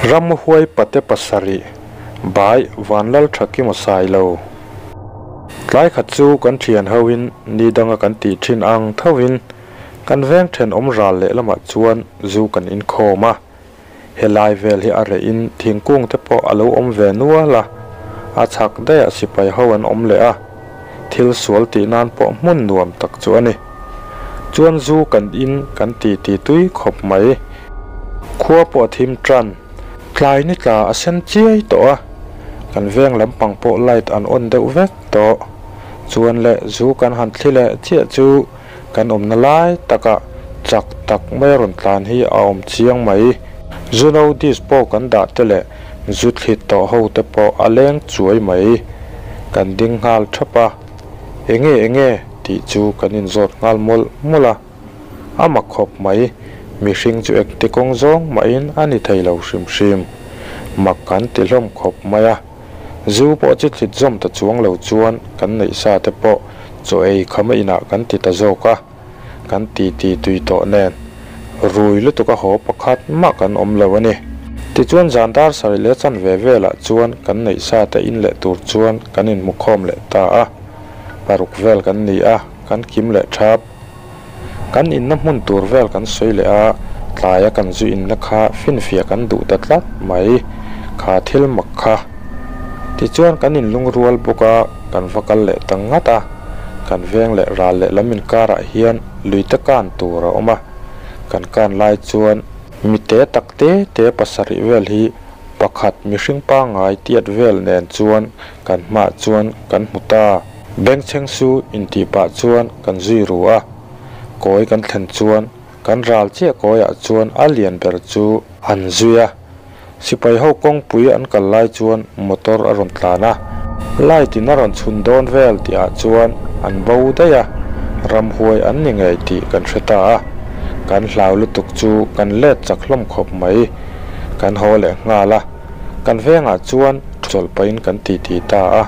Ramhuai pate pasarih by Vanlalthakima Sailo. Tlai khat chu kan thian hoin ni danga kan tih thin ang thovin kan veng thenawm ral leh lamah chuan zu kan inkhawm a. Helai vel hi a reh in thingkung te pawh a lo awm ve nual a, a chhak daih ah sipai ho an awm leh a, thil sual tih nan pawh hmun nuam tak chu a ni. Chuan zu kan in kan ti ti tui khawp mai. Khua pawh a thim tan, tlai ni tla a sen chiai tawh a, kan veng lampang pawh light an on deuh vek tawh. Chuan leh zu kan han thli leh chiah chu Kan awmna lai takah chak tak mai a rawn tlan hi a awm chiang mai. Zu no dish pawh kan dah te leh zu thli tawh ho te pawh a leng chuai mai. Kan ding nghal thap a, Enge enge? tih chu kan inzawt nghal mawlh mawlh a. A mak khawp mai, mihring chu engti kawng zawng mahin a ni thei lo hrim hrim. Mak kan ti hlawm khawp mai a. Zu pawh chi thlit zawm ta chuang lo chuan kan neih sa te pawh chaw ei kham a inah kan ti ta zawk a, kan ti ti tui tawh nen rui lutuk a haw pakhat mah kan awm lo a ni. Tichuan zan dar sarih leh chanve velah chuan kan neih sa te in leh tur chuan kan inhmu khawm leh ta a, paruk vel kan ni a, kan kim leh thap. Kan inna hmun tur vel kan sawi leh a, tlaia kan zu inna kha finfiah kan duh ta tlat mai, kha thil mak kha. Tichuan kan inlungrual bawk a, kan va kal leh ta ngat a, kan veng leh ral leh lam inkarah hian luite kan tur a awm a, kan kan lai chuan mi te tak te te pasarih vel hi pakhat mihring pangngai tiat vel nen chuan kan hmaah chuan kan hmu ta. Bengchheng su intih pah chuan kan zui ru a, kawi kan thlen chuan kan ral chiah kawiah chuan a lian ber chu an zui a. Sipai ho kawngpui an kal lai chuan motor a rawn tlan a, light in a rawn chhun dawn vel tihah chuan an bo daih a, ramhuai an ni ngei tih kan hre ta a. Kan hlau lutuk chu kan let chak hlawm khawp mai. Kan haw leh nghal a. Kan vengah chuan chawlh pahin kan titi ta a,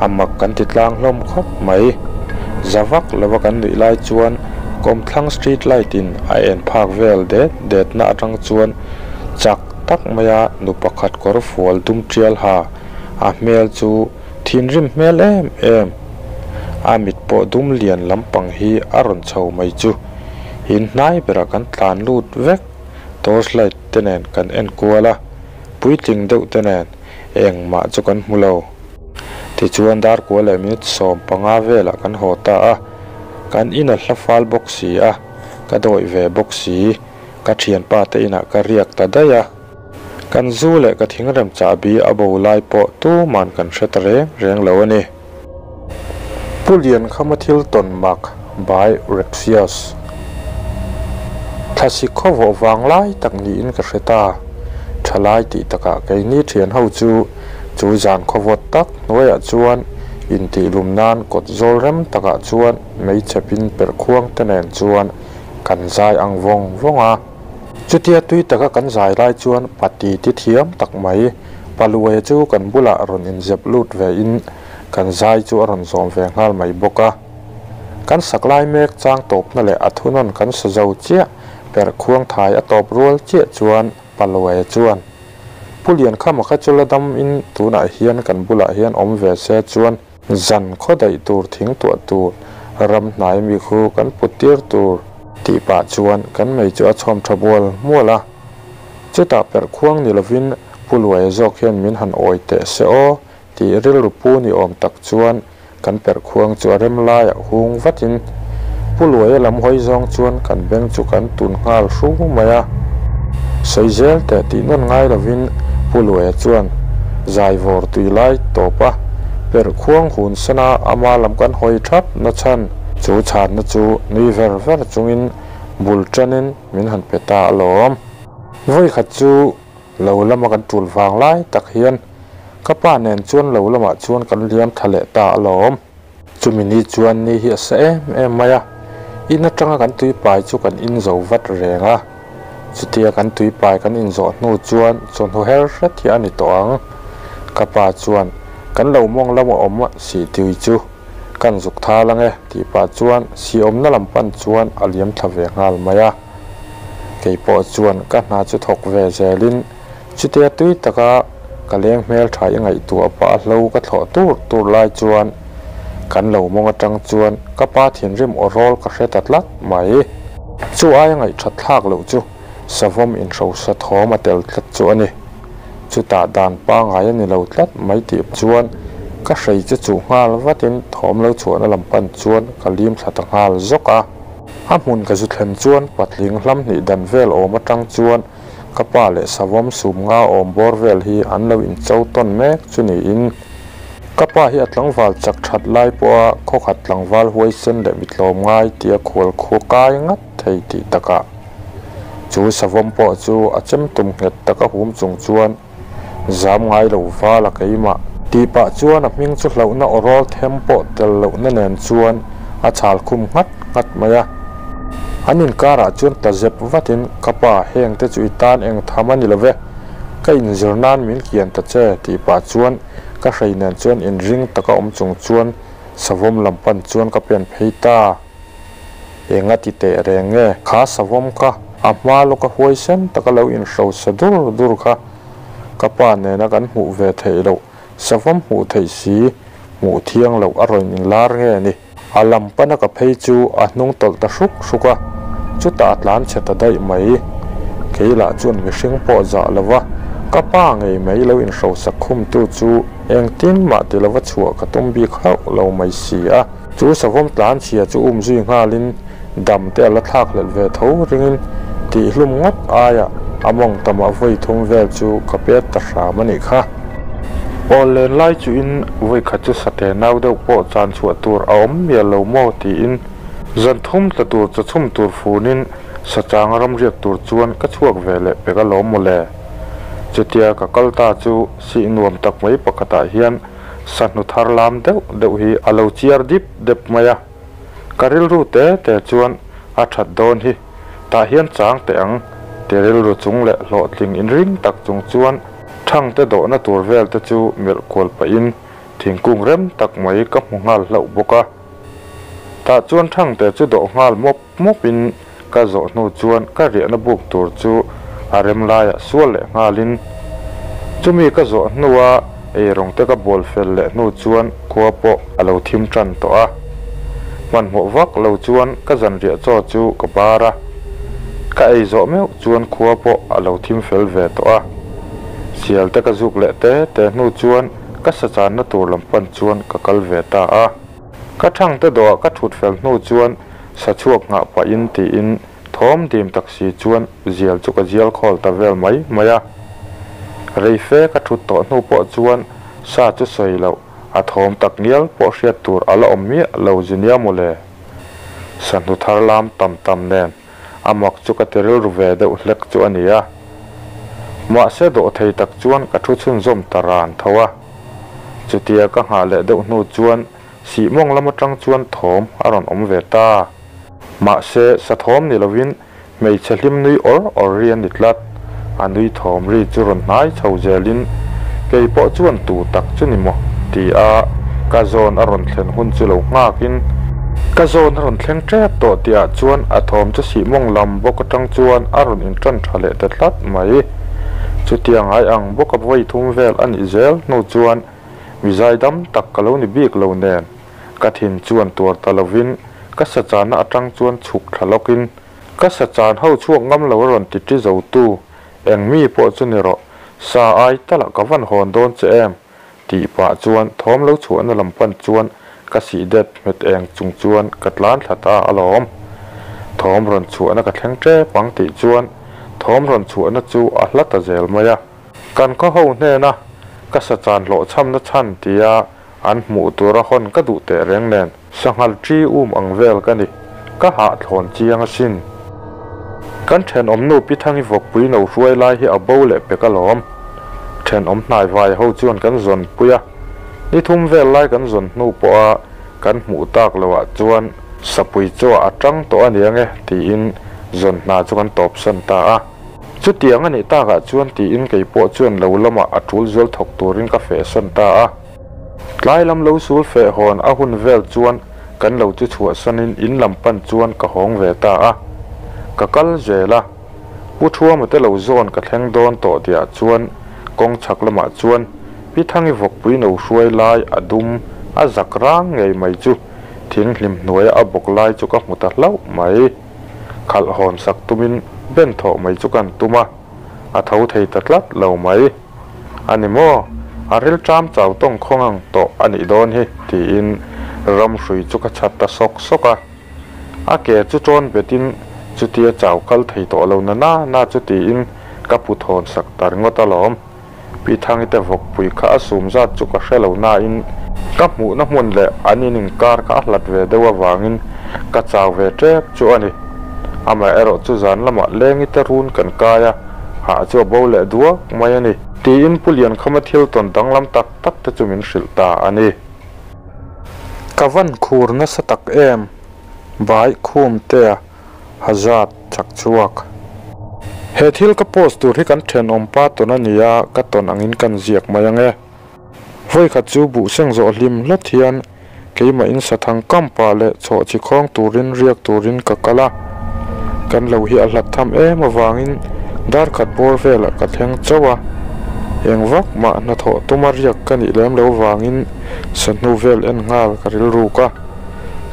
a mak kan ti tlang hlawm khawp mai. Za vak lova kan nuih lai chuan kawmthlang street light in a en phak vel det detna atang chuan chak tak maia nu pakhat kawr fual dum tial ha, a hmel chu thinrim hmel em em. A mit pawh dum lian lampang hi a rawn chho mai chu in hnai berah kan tlan lut vek. Torch light te nen kan en kual a, puitling deuh te nen engmah chu kan hmu lo. Tichuan dar kua leh minute 15 velah kan haw ta a, kan in a hla fal bawk si a, ka dawih ve bawk si, ka thianpa te inah ka riak ta daih a. Kan zu leh ka thingrem chahbi a bo lai pawh tuman kan hre ta reng reng lo a ni. Pu Liankhama thil tawn mak by Rexius. Thlasik khawvawh vang lai tak niin ka hre ta. Thalai tih takah keini thian ho chu chu zan khawvawt tak hnuaiah chuan intihlum nan kawt zawl rem takah chuan meichhepin perhkhuang te nen chuan kan zai ang vawng vawng a. Chutia tui taka kan zai lai chuan pati ti thiam tak mai Paluaia chu kan bulah rawn inzep lut ve in kan zai chu a rawn zawm ve nghal mai bawk a. Kan sak lai mek chang tawpna leh a thunawn kan sa zo chiah per khuang thai a tawp rual chiah chuan Paluaia chuan, Pu Liankhama kha chu la dam in tunah hian kan bulah hian awm ve se chuan Zan khaw daih tur thing tuah tur, ram hnai mi khu kan put tir tur tih pah chuan kan mei chu a chhawm tha bual mual a. Chutah perh khuang ni lovin Pu Luaia zawk hian min han awi teh se aw tih rilru pu ni awm tak chuan kan perh khuang chu a rem laiah hung vatin Pu Luaia lam hawi zawng chuan kan beng chu kan tun nghal hru mai a. Sawi zel teh tih nawn ngai lovin Pu Luaia chuan zai vawr tui lai tawp a, perh khuang hun sana ama lam kan hawi thap na chhan. Chu chhanna chu nui ver ver chungin bul tanin min han pe ta alawm. Vawikhat chu lo lama kan tul vang lai tak hian ka pa nen chuan lo lamah chuan kan liam tha leh ta alawm. Chumi ni chuan ni hi a sa em em mai a, in atanga kan tuipai chu kan in zo vat reng a. Chutia kan tuipai kan inzawh hnu chuan chawhnu her hret hi a ni tawh ang. Ka pa chuan, Kan lo mawng lam a awm sih tui chu kan zuk thal ang e tih pah chuan sih awmna lam pan chuan a liam thla ve nghal mai a. Kei pawh chuan ka hna chu thawk ve zelin. Chutia tui taka ka leng hmel tha i ngaihtuah pah a hlo ka thlawh tur tur lai chuan kan lo mawng atang chuan ka pa thinrim aw rawl ka hre ta tlat mai. Chu aia ngaihthat thlak loh chu savawm inhrosa thawm a tel tlat chu a ni. Chutah dan pangngai a ni lo tlat mai tih chuan ka hrei chu chuh nghal vatin thawm lo chhuahna lam pan chuan ka lim thla ta nghal zawk a. A hmun ka zu thlen chuan patling hlam hnih dan vel awm atang chuan ka pa leh savawm sum nga awm bawr vel hi an lo incho tawn mek chu niin ka pa hi a tlangval chak that lai pawha khawkhat tlangval huaisen leh mitlawm ngai tia khual khua kai ngat thei tih takah chu savawm pawh chu a chem tum nghet taka hum chung chuan zam ngai lo val a keimah. Tih pah chuan a hming chu hlauhna aw rawl them pawh tel lohna nen chuan a chhal khum nghat nghat mai a. An inkarah chuan ta zep vatin, Ka pa, heng te chu i tan eng tham a ni lo ve, ka inzir nan min kian ta che, tih pah chuan ka hrei nen chuan inring taka awm chung chuan savawm lam pan chuan ka pen phei ta. Enga ti teh reng nge? Kha savawm kha a hma lawka huaisen taka lo inhro sa dur dur kha ka pa nena kan hmuh ve theih loh, savawm hmuh theih si, hmuh thiang loh a rawn inlar nge ni? A lam pana ka phei chu a hnung tawlh ta hruk hruk a, chutah a tlan chhe ta daih mai. Kei lah chuan mihring pawh zah lova ka pa ngei mai lo inhrosak khumtu chu engtin mah ti lova chhuah ka tum bik hauh lo mai si a. Chu savawm tlan chhia chu um zui nghalin dam te a la thlak hlelh ve tho ringin tihhlum ngawt aiah a mawng tamah vawi thum vel chu ka pet ta hram a nih kha. Awl len lai chuin vawi khat chu sate nau deuh pawh chan chhuah tur a awm mial lo maw tiin zan thum tla tur chaw chhum tur funin sachang ramriak tur chuan ka chhuak ve leh pek alawm mawle. Chutia ka kal ta chu sih nuam tak mai pakhatah hian Sahnu thar lam deuh deuh hi a lo chiar dip dep mai a, ka rilru te te chuan a that dawn hi, tah hian chang teh ang ti rilru chung leh hlawhtling inring tak chung chuan thangte dawhna tur vel te chu melh kual pahin thingkung rem tak mai ka hmu nghal hlauh bawk a. Tah chuan thangte chu dawh nghal mawp mawpin Ka zawh hnu chuan ka riahna buk tur chu a rem laiah sual leh nghalin chumi ka zawh hnua eirawng te ka bawl fel leh hnu chuan khua pawh a lo thim tan tawh a. Hmanhmawh vak lo chuan ka zanriah chaw chu ka bar a, ka ei zawh meuh chuan khua pawh a lo thim fel ve tawh a. Sial te ka zuk leh te te hnu chuan ka sachanna tur lam pan chuan ka kal ve ta a. Ka thangte dawhah ka thut fel hnu chuan sa chhuak nghah pahin tiin thawm dim tak si chuan zial chu ka zial khawl ta vel mai mai a. Rei fe ka thut tawh hnu pawh chuan sa chu sawi loh a thawm tak ngial pawh hriat tur a la awm miah lo zu nia mawle. Sa hnu thar lam tam tam nen a mak chu ka ti rilru ve deuh hlek chu a ni a. Mahse dawhthei tak chuan ka thu chhunzawm ta ran tho a. Chutia ka nghah leh deuh hnu chuan Sihmawng lam atang chuan thawm a rawn awm ve ta. Mahse, sa thawm ni lovin hmeichhe hlim nui awr awr ri a ni tlat. A nui thawm ri chu rawn hnai chho zelin, Kei pawh chuan tu tak chu ni maw? ti a ka zawn a rawn thlen hun chu lo nghakin, Ka zawn a rawn thleng tep tawh tihah chuan a thawm chu sihmawng lam bawk atang chuan a rawn intan tha leh ta tlat mai. Chutiang ai ang bawka vawi thum vel a nih zel hnu chuan Mi zaidam tak ka lo ni bik lo nen, ka thin chuan tuar ta lovin ka sachana atang chuan chhuk thla lawkin, Ka sachan ho chhuak ngam lo a rawn ti ṭi zo tu, eng mi pawh chu ni rawh, sa ai talah ka van hawn dawn che em? tih pah chuan thawm lo chhuahna lam pan chuan ka sih det hmet eng chung chuan ka tlan thla ta alawm. Thawm rawn chhuahna ka thleng ṭep ang tih chuan thawm rawn chhuahna chu a hla ta zel mai a. Kan khaw ho hnena ka sachan hlawhchhamna chhan tia an hmuh tura hawn ka duh teh reng nen sanghal ṭi um ang vel ka ni, ka hahthlawn chiang asin. Kan ṭhenawmnu Pi Thangi vawkpui no hruai lai hi a bo leh pek alawm. Ṭhenawm hnaivai ho chuan kan zawn pui a, ni thum vel lai kan zawn hnu pawha kan hmuh tak loah chuan sapui chaw a ṭang tawh a niang e tiin zawn hna chu kan tawpsan ta a. Chutiang a nih takah chuan tiin kei pawh chuan lo lamah a tul zual thawk turin ka fehsan ta a. Tlai lam lo sul feh hawn a hun vel chuan kan lo chu chhuahsanin in lam pan chuan ka hawng ve ta a. Ka kal zel a. Pu Thuama te lo zawn ka thleng dawn tawh tihah chuan kawng chhak lamah chuan Pi Thangi vawkpui no hruai lai a dum a zak rang ngei mai chu thing hlim hnuaia a bawk lai chu ka hmu ta hlauh mai. Khalh hawn sak tumin ben thawh mai chu kan tum a, a tho thei ta tlat lo mai. A ni maw? A rilṭam chau tawng khawng ang tawh a nih dawn hi tiin ramhrui chu ka chhat ta sawk sawk a. A ke chu ṭawn betin chutia chau kal thei tawh lo na na na chu tiin ka pu thawn sak ta ringawt alawm. Pi Thangi te vawkpui kha a sum zat chu ka hre lo nain ka hmuhna hmun leh an in inkar kha a hlat ve deuh avangin ka chau ve ṭep chu a ni. Amaherawh chu zan lamah lengi te run kan kai a, hah chu a bo leh duak mai a ni. Tiin Pu Liankhama thil tawn danglam tak tak te chu min hrilh ta a ni. Ka van khur nasa tak em? Bai Khumtea Hazard chak chhuak. He thil ka post tur hi kan thenawm pa tawn a ni a, ka tawn angin kan ziak mai ang e. Vawikhat chu buh seng zawh hlim hlat hian keimah in sathang kam pah leh chhawh chi khawng turin riak turin ka kal a. Kan lo hi a hlat tham em avangin dar khat bawr velah ka thleng chauh a. Eng vak mah hnathawh tuma riak ka nih lem lo vangin sahnu vel en nghal ka rilruk a.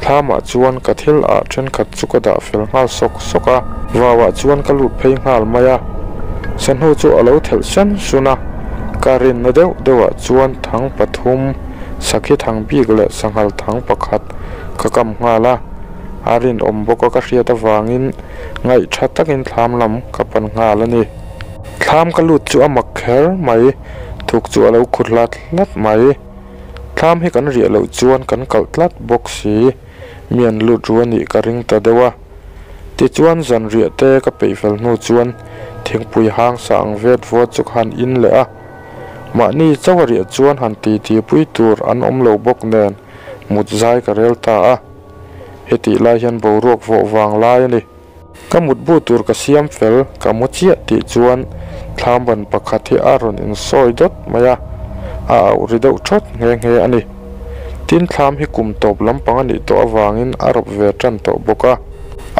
Thlamah chuan ka thil ah thenkhat chu ka dah fel nghal sawk sawk a, vauah chuan ka lut phei nghal mai a. Sahnu chu a lo thelh sen sun a, ka rinna deuh deuhah chuan thang pathum, sakhi thang bik leh sanghal thang pakhat ka kam nghal a. A rinawm bawk a ka hriat avangin ngaih tha takin thlam lam ka pan nghal a ni. Thlam ka lut chu a mak kher mai, thuk chu a lo khut hlat hlat mai. Thlam hi kan riah loh chuan kan kalh tlat bawk si, mi an lut ru a nih ka ring ta deuh a. Tichuan zanriah te ka peih fel hnu chuan thingpui hang sa ang vet vawt chu ka han in leh a. Mahni chauh a riah chuan han titi pui tur an awm lo bawk nen mut zai ka rel ta a. Hetih lai hian boruak vawh vang lai a ni. Ka mutbu tur ka siam fel, ka mu chiah tih chuan thlamban pakhat hi a rawn insawi dawt mai a, a auh ri deuh thawt nghe nghe a ni. Tin, thlam hi kum tawp lampang a nih tawh avangin a rawp ve tan tawh bawk a,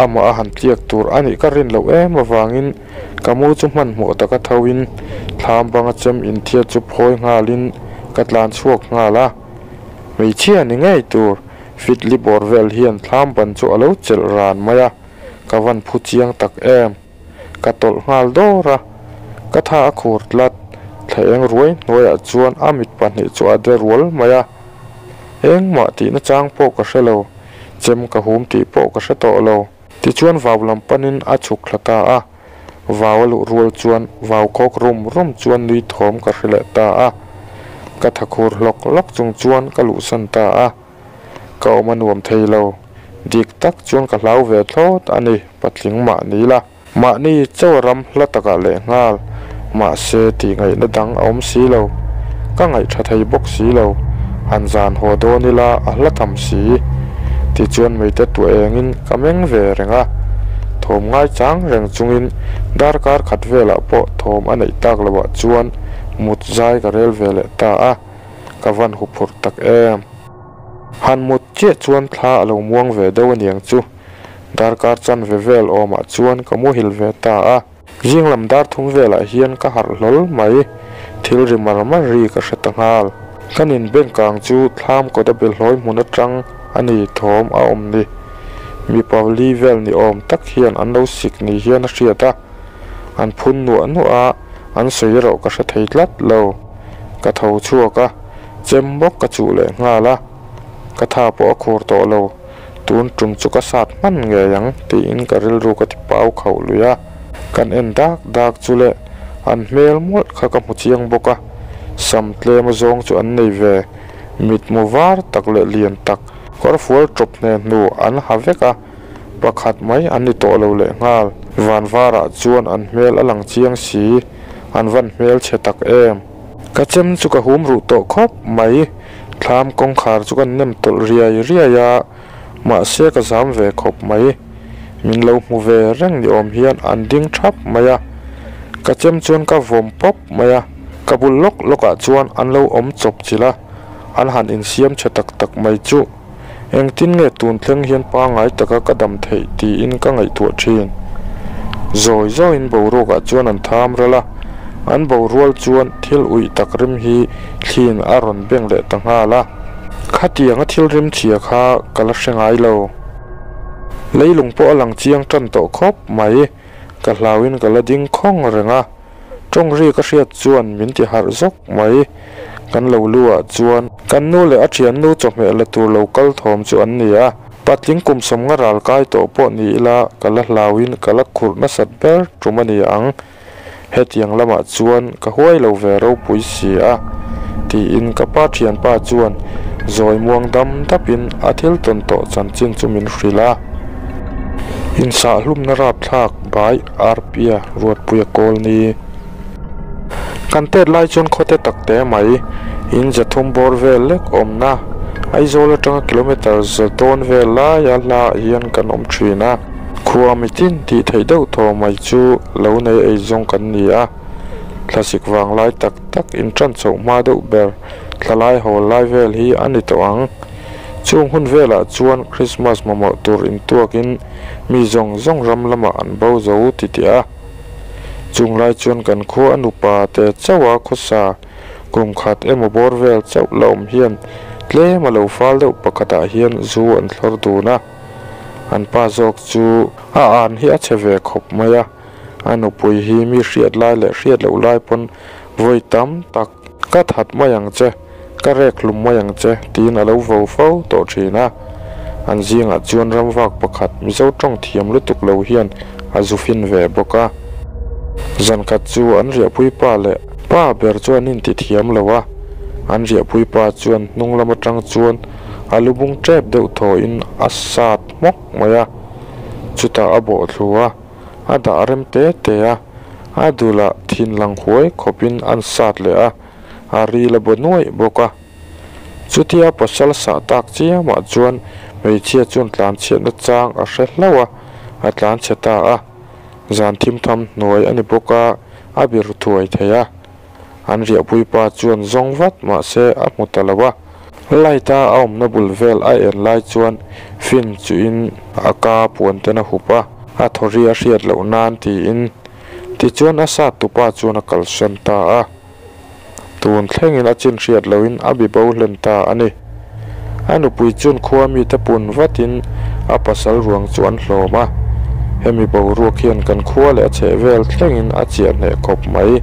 amah a han tliak tur a nih ka rin loh em avangin ka mu chu hmanhmawh taka thoin thlam banga chem inthiat chu phawi nghalin ka tlan chhuak nghal a, hmeichhia ni ngei tur. Fitli bawr vel hian thlam ban chu a lo chelh ran mai a, ka van phu chiang tak em. Ka tawlh nghal dawr a, ka tha a khur tlat, thla eng ruai hnuaiah chuan a mit pahnih chu a de rual mai a. Engmah tihna chang pawh ka hre lo, chem ka hum tih pawh ka hre tawh lo. Tichuan vau lam panin a chhuk thla ta a, vau a luh rual chuan vau khawk rum rum chuan nui thawm ka hre leh ta a. Ka tha khur hlawk hlawk chung chuan ka luhsan ta a. Ka awm a nuam thei lo. Dik tak chuan ka hlau ve thlawt a ni, patling mah ni la. Mahni chaw ram hla takah leh nghal, mahse tih ngaihna dang a awm si lo. Ka ngaih tha thei bawk si lo, han zan haw dawn ila a hla tham si. Tichuan meite tuah engin ka meng ve reng a, thawm ngaichang reng chungin darkar khat velah pawh thawm a neih tak loah chuan mut zai ka rel ve leh ta a, ka van huphurh tak em. Han mut chiah chuan thla a lo muang ve deuh aniang chu. Darkar chanve vel awmah chuan ka muhil ve ta a. Zing lam dar thum velah hian ka harh hlawl mai. Thil ri mar mar ri ka hre ta nghal. Kan inbeng kang chu thlam kawt a belhlawi hmun atang a ni thawm a awm ni. Mipa li vel ni awm tak hian an lo sik ni hian a hriat a. An phun nuah nuah a, an sawi erawh ka hre thei tlat lo. Ka tho chhuak a, chem bawk ka chuh leh nghal a. Ka tha pawh a khur tawh lo. Tun tum chu ka sat hman ngei ang tiin ka rilru ka ti pau khauh lui a, kan en dak dak chu le an hmel mawlh kha ka hmu chiang bawk a, sam tlem a zawng chu an nei ve, mitmu var tak leh lian tak kawrfual tawp hne hnu an ha vek a, pakhat mai an ni tawh lo leh nghal. Van varah chuan an hmel a lang chiang si, an van hmel chhe tak em. Ka chem chu ka hum ruh tawh khawp mai. Thlam kawngkhar chu kan nem tawlh riai riai a, mahse ka zam ve khawp mai. Min lo hmu ve reng ni awm hian an ding thap mai a, ka chem chuan ka vawm pawp mai a, ka bul lawk lawkah chuan an lo awm chawp chilh a, an han insiam chhe tak tak mai chu. Engtin nge tun thleng hian pangngai taka ka dam theih tiin ka ngaihtuah thin. Zawi zawiin boruakah chuan an tham ral a, an borual chuan thil uih tak rim hi thliin a rawn beng leh ta nghal a. Khatianga thil rim chhia kha ka la hre ngai lo. Leilung pawh a lang chiang tan tawh khawp mai. Ka hlauin ka la ding khawng reng a, tawng ri ka hriat chuan min ti harh zawk mai. Kan lo lu ah chuan kan nu leh a thiannu chawhmeh la tur lo kal thawm chu an ni a. Patling kum sawmnga ral kai tawh pawh ni ila ka la hlauin ka la khurh nasat ber tum a ni ang. Hetiang lamah chuan ka huai lo ve ropui si a, tiin ka pa thianpa chuan zawi muang dam dapin a thil tawn tawh chanchin chu min hrilh a. Insahlumna rapthlak bai Arpia Ruatpuia kawl ni. Kan tet lai chuan khawte tak te mai, in zathum bawr vel lek awmna Aizawl atanga kilometre za dawn vel laia hlaah hian kan awm thin a. Khua mitin tih theih deuh thaw mai chu lo nei ei zawng kan ni a, thlasik vang lai tak tak in tan chhoh hma deuh ber thlalai hawl lai vel hi a ni tawh ang. Chung hun velah chuan Christmas mamawh tur intuakin mi zawng zawng ram lamah an bo zo ti tih a. Chung lai chuan kan khua a nupa te chauha khawsa kum khat emaw bawr vel chauh la awm hian tlem a lo fal deuh pakhatah hian zu an thlawr dun a. An pa zawk chu a an hi a chhe ve khawp mai a, a nupui hi mi hriat lai leh hriat loh lai pawn vawi tam tak ka that mai ang che, ka rek hlum mai ang che tiin a lo vo fo tawh thin a. An zingah chuan ramvak pakhat Mizo tawng thiam lutuk lo hian a zu fin ve bawk a. Zan khat chu an riahpui pa leh pa ber chu an inti thiam lo a, an riahpui pa chuan hnung lam atang chuan A lu bung tep deuh thawiin a sat hmawk mai a, chutah a bawh thlu a, a dah rem te te a, a dulah thin lang huai khawpin an sat leh a, a ril a baw nuaih bawk a. Chutia pasal sah tak chiamah chuan hmeichhia chuan tlanchhiatna chang a hre hlauh a, a tlanchhe ta a. Zan thim tham hnuai a ni bawk a, a bir thuai thei a. An riahpui pa chuan zawng vat mahse a hmu ta lo a. Light a a awmna bul vel a en lai chuan fin chuhin a ka puan ten a hup a, a thaw ri a hriat loh nan tiin tichuan a sat tupa chuan a kalsawn ta a. Tun thlengin a chin hriat lohin a bi bo hlen ta a ni. A nupui chuan khua mite pun vatin a pasal ruang chu an hlawm a, hemi boruak hian kan khua leh a chheh vel thlengin a chiah hneh khawp mai.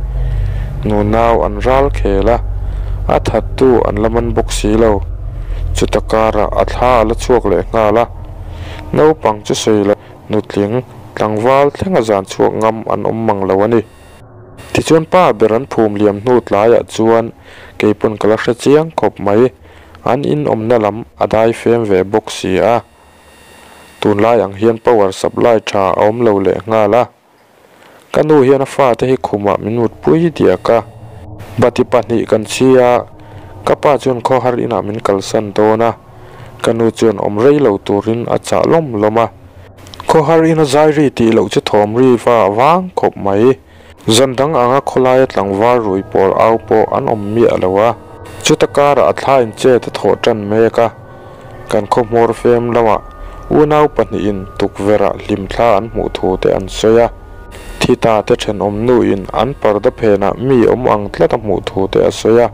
Nunau an ral khel a, a thattu an la man bawk si lo. Chuta karah a thla a la chhuak leh nghal a, naupang chu sawi lo nutling tlangval thlenga zan chhuak ngam an awm mang lo a ni. Tichuan pa ber an phum liam hnu tlaiah chuan kei pawn ka la hre chiang khawp mai, an in awmna lam a dai fem ve bawk si a. Tunlai ang hian power supply tha a awm lo leh nghal a. Ka nu hian a fate hi khumah min mutpui diak a. Bati pahnih kan chhi a, ka pa chuan khawhar inah min kalsan dawn a, ka nu chuan awm rei lo turin a chah lawm lawm a. Khawhar ina zai ri tih loh chu thawm ri va a vang khawp mai. Zan dang anga khawlaia tlangval rui pawl au pawh an awm miah lo a. Chuta karah a thla in chet a thawh tan mek a. Kan khaw hmawr fem lamah unau pahnihin tukverhah hlimthla an hmuh thu te an sawi a. Thi ta te thenawm nuin an parda phenah mi awm ang tlat a hmuh thu te a sawi a.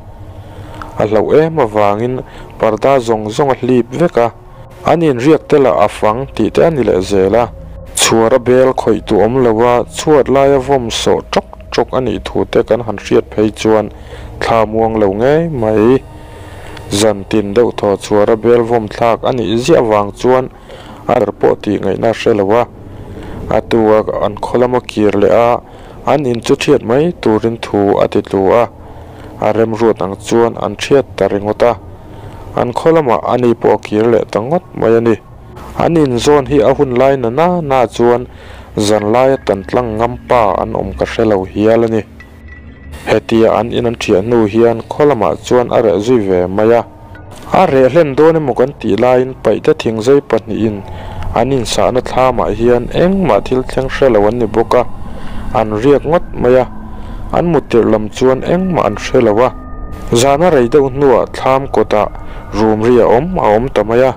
A hlauh em avangin parda zawng zawng a hlip vek a. An inriak te lah a fang tih te a ni leh zel a. Chhuar a bel khawih tu awm lo a, chhuat laia vawm sawh tawk tawk a nih thu te kan han hriat phei chuan thla muang lo ngei mai. Zan tin deuh thaw chhuar a bel vawm thlak a nih ziah vang chuan a ber pawh tih ngaihna a hre lo a. A tu a an khaw lama kir leh a, an in chu thiat mai turin thu a ti tlu a. A remruat ang chuan an thiat ta ringawt a. An khaw lamah a ni pawh a kir leh ta ngawt mai a ni. An inzawn hi a hun lai na na na chuan zan laia tan tlang ngam pa an awm ka hre lo hial a ni. Hetia an in an thiah hnu hian khaw lamah chuan a reh zui ve mai a. A reh hlen dawn emaw kan tih laiin paihte thingzei pahnihin an insahna thlamah hian engmah thil thleng hre lo an ni bawk a, an riak ngawt mai a. An muttirh lam chuan engmah an hre lo a. Zana rei deuh hnuah thlam kawtah room ri a awm a awm ta mai a,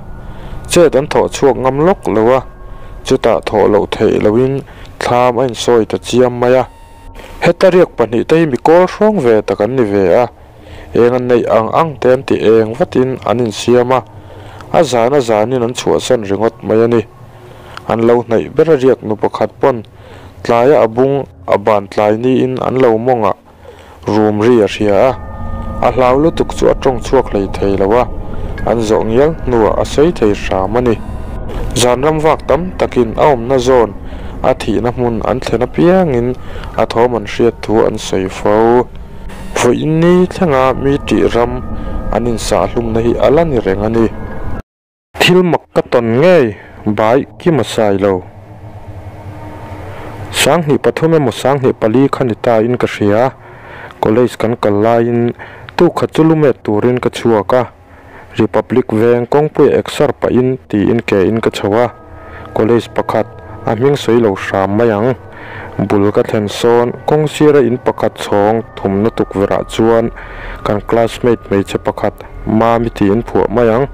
chet an thawh chhuak ngam lawk lo a, chutah thawh loh theih lohin Thlam a insawi ta chiam mai a. Heta riak pahnihte hi mi kawl hrawng ve tak an ni ve a, eng an neih ang ang te an ti eng vatin an insiam a, a zan a zanin an chhuahsan ringawt mai a ni. An lo hnaih ber a riak nu pakhat pawn tlaia a bung a ban tlai niin an lo mawng a. Rum ri a hria a, a hlau lutuk chu a tawng chhuak hlei thei lo a, an zawh ngial hnuah a sawi thei hram a ni. Zan ram vak tam takin a awmna zawn a thihna hmun an thlen apiangin a thawm an hriat thu an sawi fo. Vawiin ni thlenga mi tih ram an insahhlumna hi a la ni reng a ni. Thil mak ka tawn ngei bai Kima Sailo. 2003 emaw 2004 kha ni ta in ka hria. College kan kal laiin tukhat chu lumet turin ka chhuak a. Republic veng kawngpui exer pahin tiin ke in ka chho a. College pakhat a hming sawi lo hram mai ang. Bul ka thlen sawn kawng sira in pakhat chhawng thumna tukverh ah chuan kan classmate hmeichhe pakhat Mami tiin phuah mai ang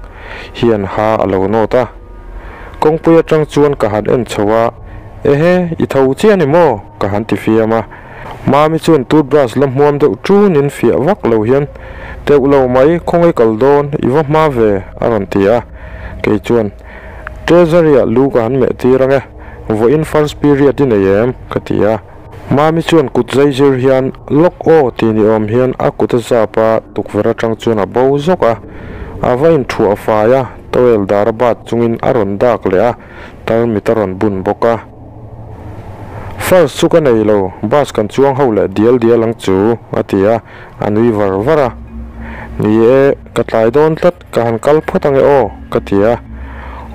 hian ha a lo nawt a. Kawngpui atang chuan ka han en chho a, Ehe, i tho chiah a ni maw? ka han ti fiam a. Mami chuan toothbrush la hmuam deuh ṭunin fiah vak lo hian, Teuh lo mai, khawngaih kal dawn, i va hma ve, a rawn ti a. Kei chuan, Treasury-ah lu ka han meh tir ang e, vawiin first period i nei em? ka ti a. Mami chuan kut zai zir hian lawk aw tih ni awm hian a kut a zap a, tukverh atang chuan a bo zawk a. A va inthuah a fai a, towel dar a bat chungin a rawn dak leh a, tarmit a rawn bun bawk a. First chu ka nei lo, bus kan chuang ho leh dial dial ang chu, a ti a, a nui var var a. Ni e, ka tlai dawn tlat, ka han kal phawt ange aw, ka ti a.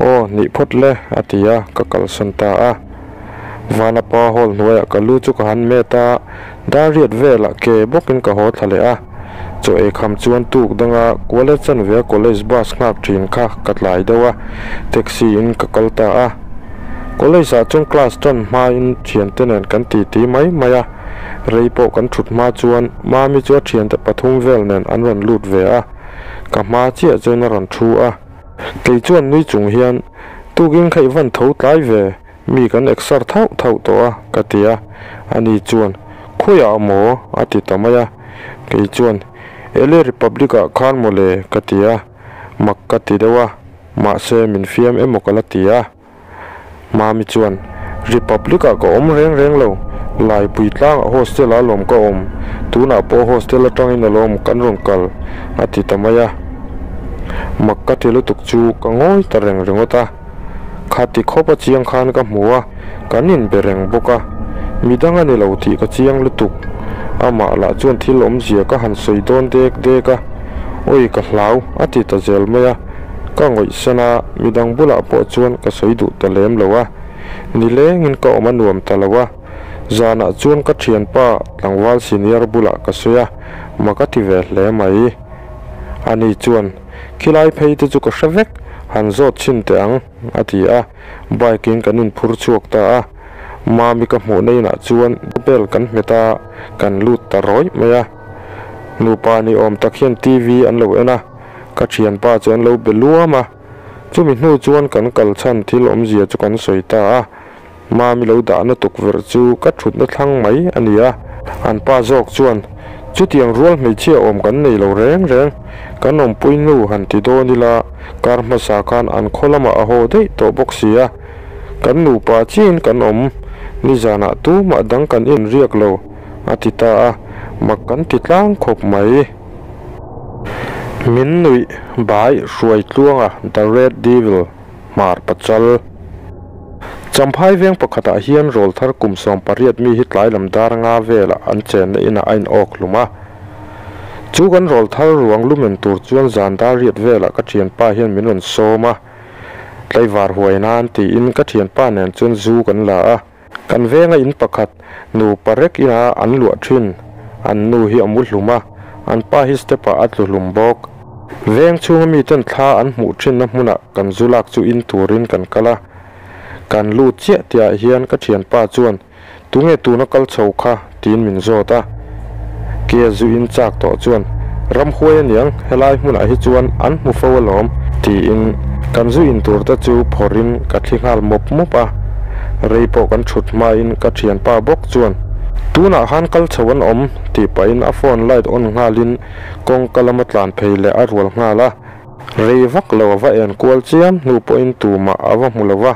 Aw, nih phawt le, a ti a, ka kalsan ta a. Vanapa hall hnuaiah ka lu chu ka han met a, dar riat velah ke bawkin ka haw thla leh a. Chaw ei kham chuan tuk danga Kuala chanve a college bus nghak thin kha ka tlai deuh a, taxi in ka kal ta a. College ah chuan class tan hmain thiante nen kan titi mai mai a, rei pawh kan thut hma chuan Mami chu a thiante pathum vel nen an rawn lut ve a, ka hma chiah chuan a rawn thu a. Kei chuan nui chung hian, Tukin kha i van tho tlai ve, mi kan exer thauh thauh tawh a, ka ti a. Ani chuan, Khawiah maw? a ti ta mai a. Kei chuan, Ele Republic-ah khan maw le? ka ti a. Mak ka ti deuh a, mahse min fiam emaw ka la ti a. Mami chuan, Republic-ah ka awm reng reng lo, Laipui tlangah hostel-ah alawm ka awm, tunah pawh hostel atangin alawm kan rawn kal, a ti ta mai a. Mak ka ti lutuk chu ka ngawi ta reng ringawt a. Khati khawp a chiang khan ka hmu a, kan inbe reng bawk a. Midang a ni lo tih ka chiang lutuk. Amah lah chuan thil awmzia ka han sawi dawn dek dek a, Awi ka hlau, a ti ta zel mai a. Ka ngawihsan a, midang bulah pawh chuan ka sawi duh ta lem lo a. Nilengin ka awm a nuam ta lo a, zanah chuan ka thianpa tlangval senior bulah ka sawi a, mak a ti ve hle mai. Ani chuan, Khilai phei te chu ka hre vek, han zawt chhin teh ang, a ti a, bike in kan inphur chhuak ta a. Mami ka hmuhna inah chuan bell kan hmet a, kan lut ta rawih mai a. Nupa ni awm tak hian TV an lo en a. Ka thianpa chu an lo be luam a, chumi hnu chuan kan kal chhan thil awmzia chu kan sawi ta a. Mami lo dahna tukverh chu ka thutna thlang mai a ni a, an pa zawk chuan, Chutiang rual hmeichhia awm kan nei lo reng reng, kan awmpui nu han ti dawn ila kar hmasa khan an khaw lamah a haw daih tawh bawk si a, kan nupa chiin kan awm, nizanah tumah dang kan inriak lo, a ti ta a, mak kan ti tlang khawp mai. Min nuih bai hruai tluanga The Red Devil hmar pachal. Champhai veng pakhatah hian rawl thar kum 18 mi hi tlai lam dar nga velah an chenna inah a inawk hlum a. Chu kan rawl thar ruang lumen tur chuan zan dar riat velah ka thianpa hian min rawn sawm a. Tlaivar huai nan tiin ka thianpa nen chuan zu kan la a. Kan venga in pakhat nupa rek ina an luah thin. An nu hi a mu hlum a, an pa hi step ah a tlu hlum bawk. Veng chhunga miten thla an hmuh thinna hmunah kan zu lak chu in turin kan kal a. Kan lut chiah tihah hian ka thianpa chuan, Tunge tuna kal chho kha? tiin min zawt a. Ke zu in chak tawh chuan, Ramhuai a niang, helai hmunah hi chuan an hmu fo alawm, tiin kan zu in tur te chu phawrhin ka thli nghal mawp mawp a. Rei pawh kan thut hmain ka thianpa bawk chuan, Tunah khan kal chho an awm, tih pahin a phone light on nghalin kawngka lama tlan phei leh a rual nghal a. Rei vak lo a va en kual chiam hnu pawhin tumah a va hmu lo va.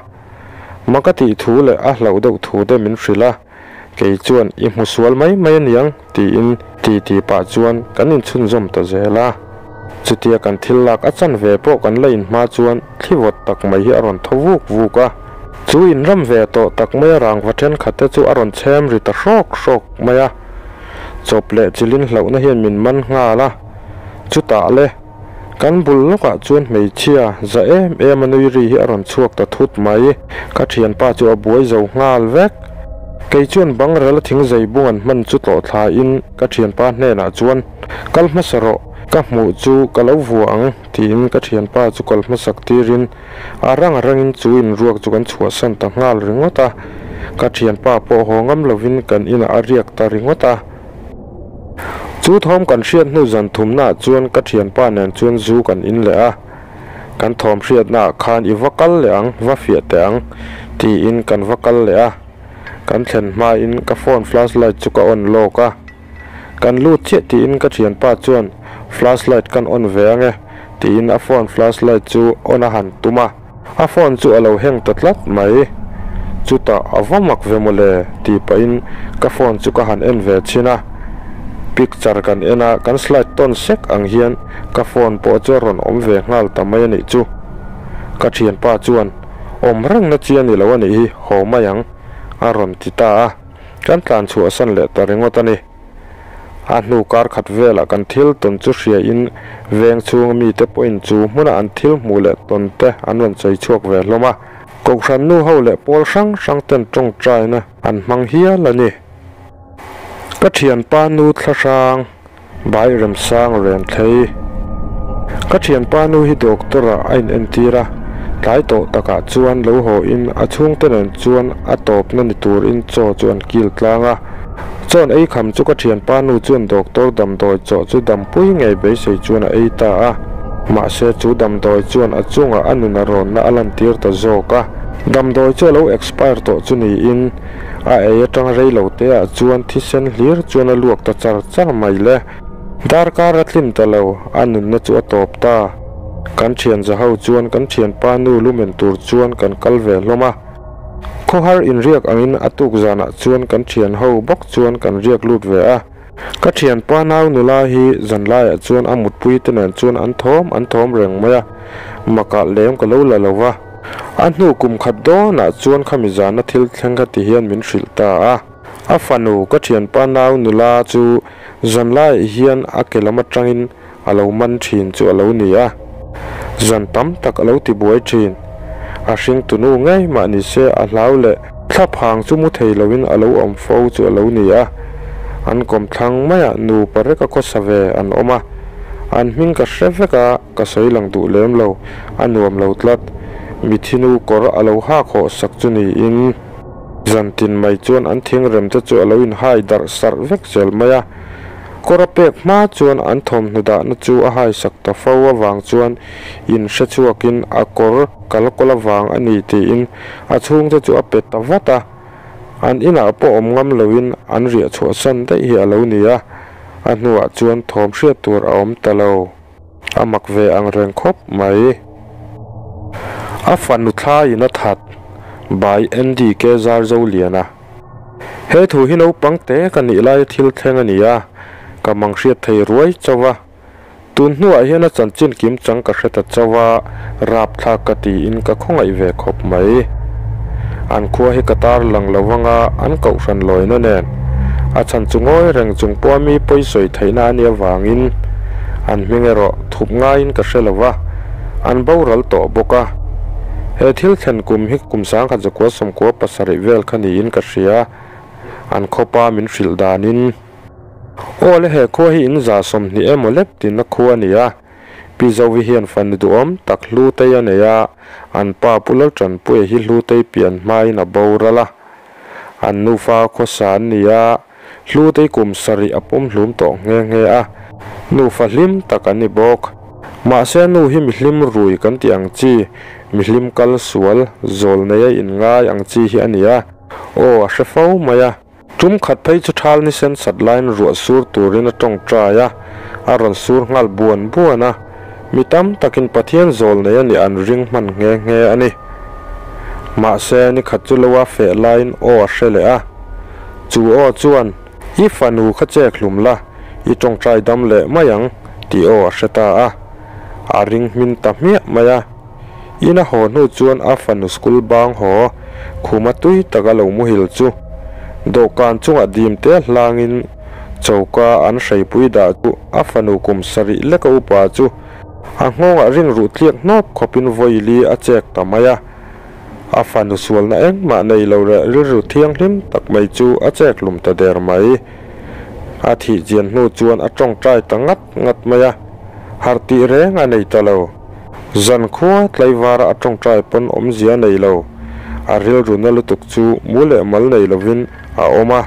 Mak a tih thu leh a hlauh deuh thu te min hrilh a, kei chuan i hmu sual mai mai aniang tiin ti ti pah chuan kan inchhunzawm ta zel a. Chutia kan thil lak a chan ve pawh kan la inhma chuan thli vawt tak mai hi a rawn thaw vuk vuk a. Chu inram ve tawh tak maia rangva thenkhat te chu a rawn chhem ri ta hrawk hrawk mai a. Chawp leh chilin hlauhna hian min man nghal a. Chutah le, kan bul lawkah chuan hmeichhia za em em a nui ri hi a rawn chhuak ta thut mai. Ka thianpa chu a buai zo nghal vek. Kei chuan bangrel a thingzei bung an hman chu tlawh thlain ka thianpa hnenah chuan, Kal hmasa rawh, ka hmuh chu ka lo vua ang, tiin ka thianpa chu kal hmasak tirin a rang rangin chu inruak chu kan chhuahsan ta nghal ringawt a. Ka thianpa pawh haw ngam lovin kan inah a riak ta ringawt a. Chu thawm kan hriat hnu zan thumnaah chuan ka thianpa nen chuan zu kan in leh a, kan thawm hriatnaah khan i va kal leh ang, va fiah teh ang tiin kan va kal leh a, kan thlen hmain ka phone flash light chu ka on lawk a, kan lut chiah tiin ka thianpa chuan flash light kan on ve ange tiin a phone flash light chu on a han tum a. A phone chu a lo heng ta tlat mai. Chutah a va mak ve mawle tih pahin ka phone chu ka han en ve chhin a. Picture kan en a, kan slide tawn sek ang hian ka phone pawh chu a rawn awm ve nghal ta mai a nih chu. Ka thianpa chuan, Awm rengna chi a ni lo a nih hi, haw mai ang, a rawn ti ta a. Kan tlan chhuahsan leh ta ringawt a ni. A hnu kar khat velah kan thil tawn chu hria in veng chhunga mite pawhin chu hmuna an thil hmuh leh tawn te an rawn sawi chhuak ve hlawm a. Kohhran nu ho leh pawl hrang hrang ten tawngtaina an hmang hial a ni. Ka thianpa nu thlahrang Bai Remsang Renthlei. Ka thianpa nu hi doctor ah a inentir a, tlai tawh takah chuan lo haw in a chhungte nen chuan a tawpna ni turin chaw chu an kil tlang a. Chawn ei kham chu ka thianpa nu chuan doctor damdawi chawh chu dampui ngei beisei chuan a ei ta a. Mahse chu damdawi chuan a chungah a nun a rawnna a lantir ta zawk a. Damdawi chu a lo expire tawh chu niin a ei atang rei lo te ah chuan thisen hlir chuan a luak ta char char mai le. Darkar a tlin ta lo, a nunna chu a tawp ta. Kan thian za ho chuan kan thianpa nu lumen tur chuan kan kal ve hlawm a. Khawhar inriak angin a tuk zanah chuan kan thian ho bawk chuan kan riak lut ve a. Ka thianpa nau nula hi zanlaiah chuan a mutpui te nen chuan an thawm an thawm reng mai a, makah lem ka lo la lo va. A hnu kum khat dawnah chuan khami zana thil thleng kha ti hian min hrilh ta a. A fanu ka thianpa nau nula chu zanlaiah hian a ke lam atangin a lo man thin chu a lo ni a, zan tam tak a lo ti buai thin. A hringtunu ngei mah ni se a hlau leh thlaphang chu mu thei loin a lo awm fo chu a lo ni a. An kawmthlang maiah nupa reka khawsa ve an awm a, an hming ka hre vek a, ka sawi lang duh lem lo, a nuam lo tlat. Mithinu kawr a lo hak hawh sak chu niin zantin mai chuan an thingrem te chu a lo inhai darh sarh vek zel mai a. Kawr a pek hma chuan an thawmhnaw dahna chu a haisak ta fo avang chuan in hre chhuakin a kawr kal kawl avang a ni tiin a chhungte chu a pe ta vat a. An inah pawh awm ngam loin an riah chhuahsan daih hi a lo ni a, a hnuah chuan thawm hriat tur a awm ta lo. A mak ve ang reng khawp mai. A fanu thlaiin a that by NDK Zarzoliana. He thu hi naupang te ka nih laia thil thleng a ni a, ka mang hriat thei ruai chauh a. Tun hnuah hian a chanchin kim chang ka hre ta chauh a, rapthlak ka tiin ka khawngaih ve khawp mai. An khua hi ka tar lang lo anga an kohhran lawina nen a chhan chu ngawi reng chung pawha mi pawi sawi theihna a nih avangin an hming erawh thup ngaiin ka hre lo va, an boral tawh bawk a. He thil thlen kum hi kum sangkhat zakua sawmkua pasarih vel kha niin ka hria, an khawpa min hrilh danin. Aw le he khua hi in za 20 emaw lek tinna khua a ni a, Pi Zovi hian fanu duhawm tak Hlutei a nei a, an pa Pu Laltanpuia hi Hlutei pian hmain a boral a. An nufa khawsa an ni a, Hlutei kum sarih a pawm hlum tawh nghe nghe a, nufa hlim tak an ni bawk. Mahse a nu hi mihlim rui kan tih ang chi, mihlim kal sual, zawl nei a inngai ang chi hi a ni a, aw a hre fo mai a. Tum khat phei chu thal ni sen sat laiin ruah sur turin a tawngtai a, a rawn sur nghal buan buan a. Mi tam takin Pathian zawl nei a nih an ring hman nghe nghe a ni. Mahse ni khat chu lo a feh laiin aw a hre leh a. Chu aw chuan, I fanu kha chek hlum la, i tawngtai dam leh mai ang, tih aw a hre ta a. A ring hmin ta hmiah mai a. In a haw hnu chuan a fanu school bang haw khuma tui taka lo muhil chu dawhkan chungah dim te hlangin choka an hreipui dah chu a fanu kum sarih leka upa chu a nghawngah ring ruh tliak hnawp khawpin vawili a chek ta mai a. A fanu sualna engmah nei lo leh rilru thianghlim tak mai chu a chek hlum ta der mai. A thih chian hnu chuan a tawngtai ta ngat ngat mai a, harh tih reng a nei ta lo. Zan khua tlaivara a tawngtai pawn awmzia a nei lo. A rilru na lutuk chu mu leh mal nei lovin a awm a.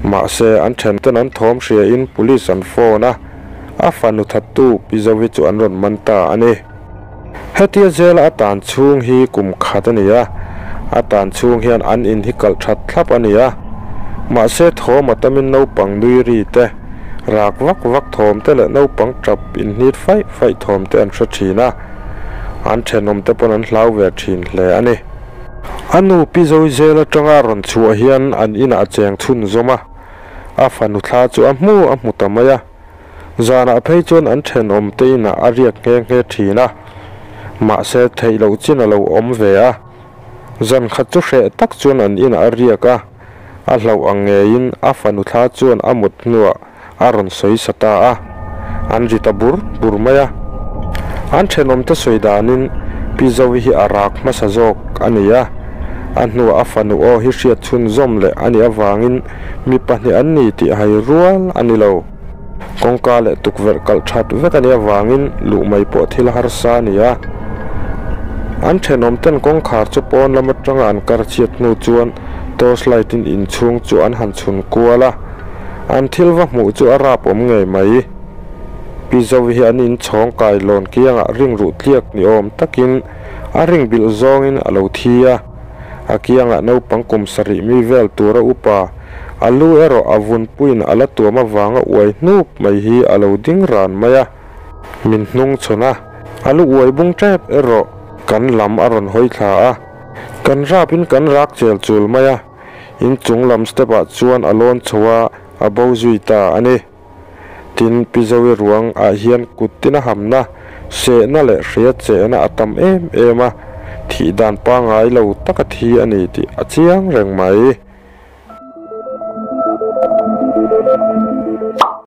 Mahse, an thenten an thawm hriain police an phone a, a fanu thattu Pi Zovi chu an rawn man ta a ni. Hetia zela a tan chhung hi kum khat a ni a, a tan chhung hian an in hi kalh that thlap a ni a. Mahse thawm a tamin naupang nui ri te, rak vak vak thawm te leh naupang tap inhnit faih faih thawm te an hre thin a, an thenawm te pawn an hlau ve thin hle a ni. A nu Pi Zoe zel atanga a rawn chhuah hian an inah a cheng chhunzawm a, a fanu thla chu a hmu a hmu ta mai a. Zanah phei chuan an thenawm te inah a riak nghe nghe thin a, mahse theih loh chin a lo awm ve a. Zan khat chu hreh tak chuan an inah a riak a, a hlauh ang ngeiin a fanu thla chuan a mut hnuah a rawn sawi sa ta a, an ri ta bur bur mai a. An thenawm te sawi danin Pi Zovi hi a rak hmasa zawk a ni a, a hnuah a fanu aw hi hriat chhunzawm leh a nih avangin mi pahnih an ni tih hai rual a ni lo. Kawngka leh tukverh kalh that vek a nih avangin luh mai pawh thil harsa a ni a. An thenawm ten kawngkhar chu pawn lam atanga an kar chhiat hnu chuan torch light in inchhung chu an han chhun kual a. An thil va hmuh chu a rap awm ngei mai. Pi Zovi hi an inchhawng kai lawn kiangah ring ruh tliak ni awm takin a ring bilh zawngin a lo thi a. A kiangah naupang kum sarih mi vel tura upa a lu erawh a vunpuiin a la tuam avanga uai hnup mai hi a lo ding ran mai a, min hnung chhawn a, a lu uai bung tep erawh kan lam a rawn hawi thla a, kan rapin kan rak chel chul mai a, inchung lam step ah chuan a lawn chho a, a bo zui ta a ni. Tin, Pi Zoe ruang ah hian kut tin a hamna, sehna leh hria chehna a tam em em a, thih dan pangngai lo taka thi a ni tih a chiang reng mai.